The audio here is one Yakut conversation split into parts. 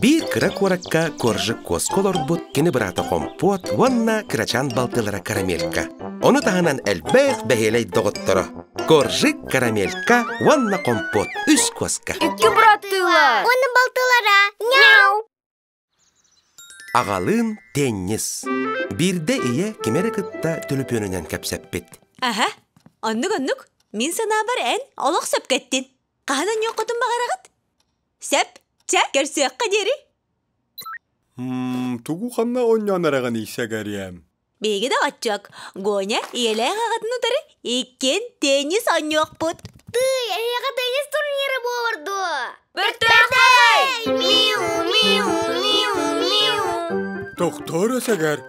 Биир кыра куоракка Коржик куоска олорбут кини быраата Хомпуот уонна кырачаан балтылара Карамелька. Ону таһынан элбэх бэһиэлэй доҕотторо Коржик, Карамелька уонна Хомпуот үс куоска. Икки быраттыылар. Уонна балтылара. Няу! Аҕалыын теннис. Биирдэ ийэ кими эрэ кытта төлөпүөнүнэн кэпсэппит. Аһа, оннук-оннук. Мин санаабар эн олох сөпкө эттин. Хаһан онньуоххутун баҕараҕыт? Сөп, чэ, көрсүөххэ диэри. Тугу ханна оонньоон эрэҕиний, сэгэриэм? Биһиги да оччок, Гоня ийэлээх аҕатын утары иккиэн теннис оонньуохпут. Тыый, эһиэхэ теннис турнира буолар дуо? Бэртээхэй! Миу, миу, миу, миу. Тохтоор сэгэр,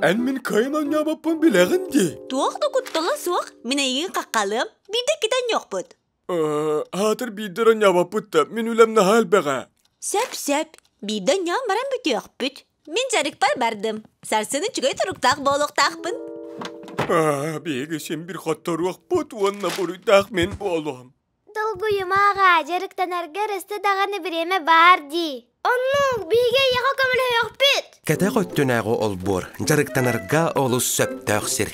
эн мин кыайан оонньообоппун билэҕин дии. Туох да куттала суох, мин эйигин хаххалыам, биирдэ иккитэ оонньуохпут. Аатыр биирдэр оонньообоппут да, мин үлэм наһаа элбэҕэ. Сөп-сөп, биирдэ оонньоон баран бүтүөхпүт. Мин дьарыкпар бардым. Сарсын үчүгэй туруктаах буолуохтаахпын. Биһиги син бир хотторуохпут уонна буруйдаах мин буолуом. Долгуйума аҕаа, дьарыктанарга өссө даҕаны бириэмэ баар дии. Оннук, биһиги эйиэхэ көмөлөһүөхпүт. Кэтэх өттүнээҕи олбуор дьарыктанарга олус сөптөөх сир.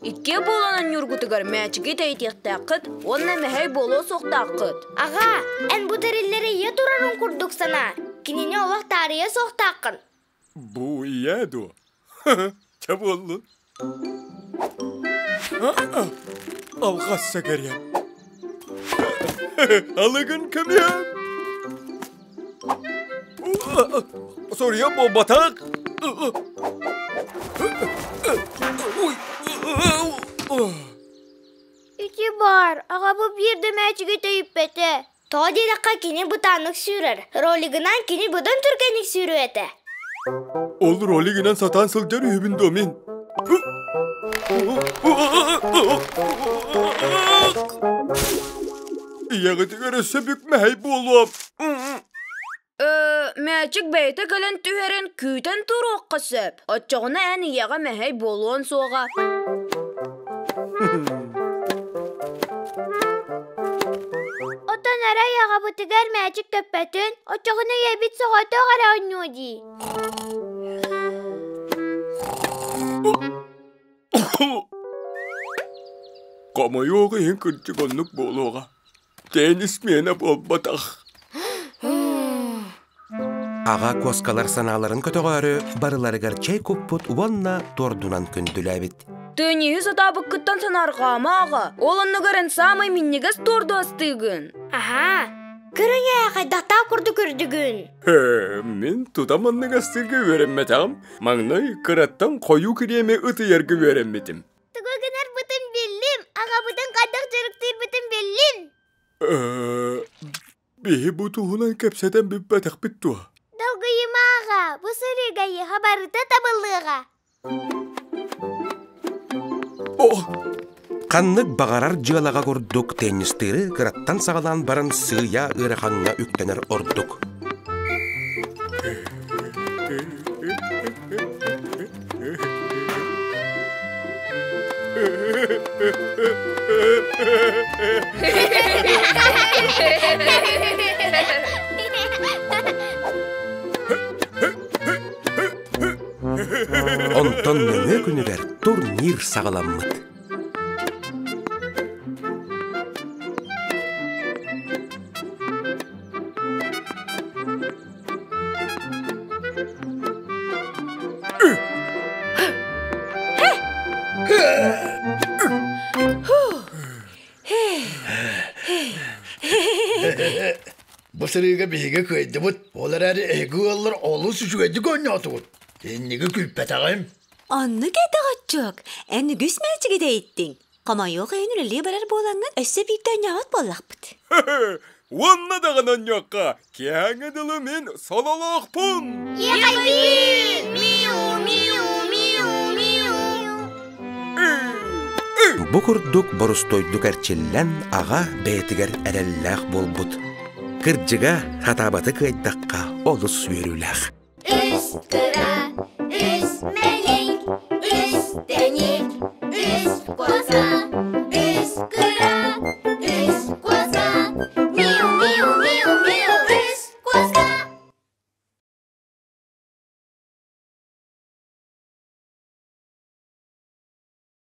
Иккиэ буолан оонньуургутугар мээчиги тэйитиэхтээххит уонна мэһэй буолуо суохтааххыт. Аҕаа, эн бу тэриллэри ийэ турарын курдук санаа. Кинини олох таарыйа суохтааххын. Бу ийэ дуо? Чэ буоллун. Алҕас сэгэриэм. Алыгын көмүөм. Соруйан буолбатах. Ити баар, аҕабыт биир да мээчиги тэйиппэтэ. Тоҕо диэтэххэ кини бытааннык сүүрэр, ролигынан кини быдан түргэнник сүүрүө этэ. Ол ролигынан сатаан сылдьар үһүбүн дуо мин? Ийэҕитигэр өссө бүк мэһэй буолуом. Мээчик бэйэтэ кэлэн түһэрин күүтэн туруохха сөп. Оччоҕуна эн ийэҕэ мэһэй буолуон суоҕа. Оттон арай аҕабытыгар мээчик көппөтүн, оччоҕуна ийэбит соҕотох эрэ оонньуо дии. Хомойуох иһин кырдьык оннук буолуоҕа. Теннис миэнэ буолбатах. Аҕа куоскалар санааларын көтөҕөөрү барыларыгар чэй куппут уонна туордунан күндүлээбит. Тенниһи сатаабыккыттан санаарҕаама аҕа. Ол оннугар эн саамай минньигэс туорду астыыгын. Аһаа, көрүҥ ээ, хайдахтаах курдук үрдүгүн. Мин тута маннык астыырга үөрэммэтэҕим. Маҥнай кыраттан хойуу кириэми ытыйарга үөрэммитим. Тугу гынарбытын биллим, аҕабытын хайдах дьарыктыырбытын биллим. Биһи бу туһунан кэпсэтэн бүппэтэхпит дуо? Долгуйума аҕа, бу сырыыга эйиэхэ барыта табыллыаҕа. Ханнык баҕарар дьыалаҕа курдук теннистыыры кыраттан саҕалаан баран сыыйа ыарахаҥҥа үктэнэр ордук. Онтон нөҥүө күнүгэр турнир саҕаламмыт. Бу сырыыга биһиги кыайдыбыт, ол эрээри эһиги ыаллар олус үчүгэйдик оонньоотугут. Инниги күүппэтэҕим. Оннук этэ оччуок. Эн үгүс мээчиги дэйиттиҥ. Хомойуох иһин үлэлии барар буолаҥҥын өссө биирдэ оонньообот буоллахпыт. Уонна даҕаны онньуохха, киэһээҥҥи дылы мин сололоохпун! Ехайбин! Миу, миу, миу, миу! Бу курдук борустуойдук эрчиллэн аҕа бэйэтигэр эрэллээх буолбут. Кырдьыга, хатаабаты кыайдахха олус үөрүүлээх. Үс кыра.